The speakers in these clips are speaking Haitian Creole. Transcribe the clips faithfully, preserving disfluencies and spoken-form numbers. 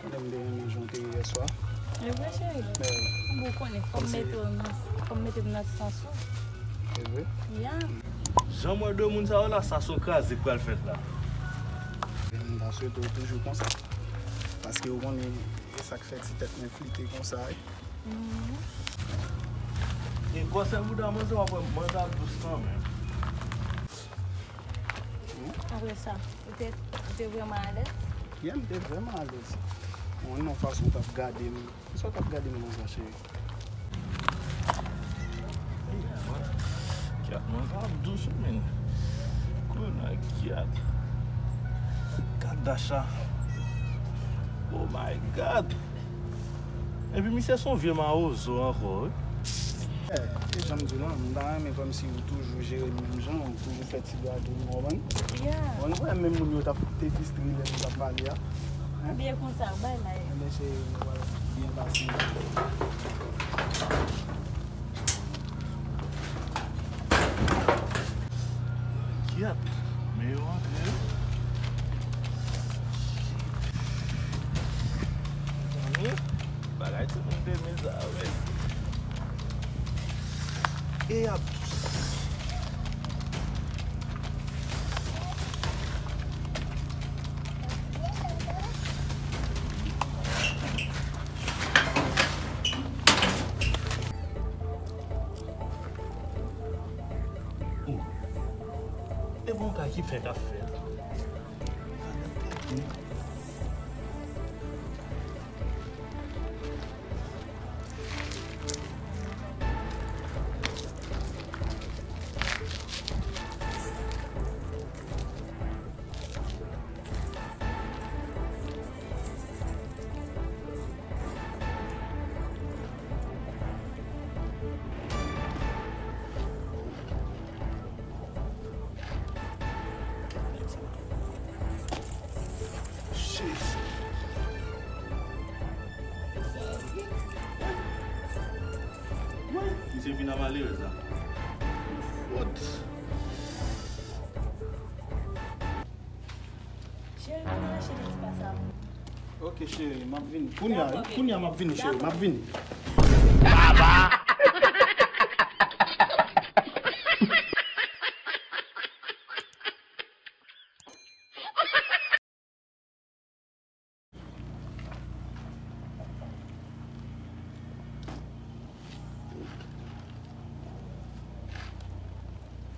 Konnen m te renmen jan w te ye yè swa. E vre, cheri? Bon, ou konnen, fò m mete w nan, fò m mete m nan sans ou. E vre? Ya. Jan m wè de moun sa yo la, sa se yon kraze k pral fèt la. M ta swete w toujou konsa. Paske ou konnen, e sa k fè ti tèt mwen flite konsa, wi. Mhm. E gwosè bouda manzè, w ap wè manzè ap dous kanmenm. Apre sa, ou te, ou te vrèman alèz? Yeah, m te vrèman alèz. Mwen, nan fason w t ap gade m. Sa w t ap gade m konsa, cheri? Kyat, manzè ap dous wi, men. Kounye a, kyat. Gad Dasha. Oh my God. Epi misye se yon vye mawozo ankò, wi. Eh, e jan m di w lan, m ta renmen kòmsi ou toujou jere m menm jan, ou toujou fè ti gade m, w konprann? Yeah. Bon, nou wè menm moun yo t ap te fistre lè nou t ap pale a. Hein? Byen konsa, bay la. Enben, cheri, nou pral byen pase. Kyat, men yo antre. Zanmi, bagay timoun te mizè, wi. E y ap dous. Oh. E bon kay ki fèk ap fèt. Misye vin a malerèz la. Fòt. Cheri, vin rache de ti pa sa pou mwen. Ok, cheri, m ap vini. Kounye a, wi. Dakò, baby. Kounye a, m ap vini, cheri, m ap vini.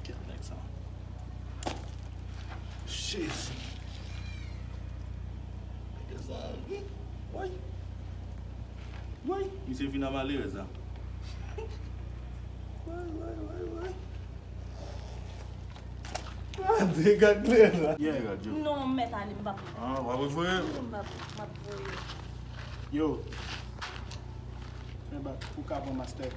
Kèt nèg sa. Jezi. Nèg sa ri. Woy. Woy. Misye vin a malerèz la. Woy, woy, woy, woy. Ah, degad lè la. Yeah. Degad, yo. Non, m mèt ale, m p ap. Ah, w ap voye? Non, m p ap, m ap voye. Yo. Men bat, ou ka pran mastè.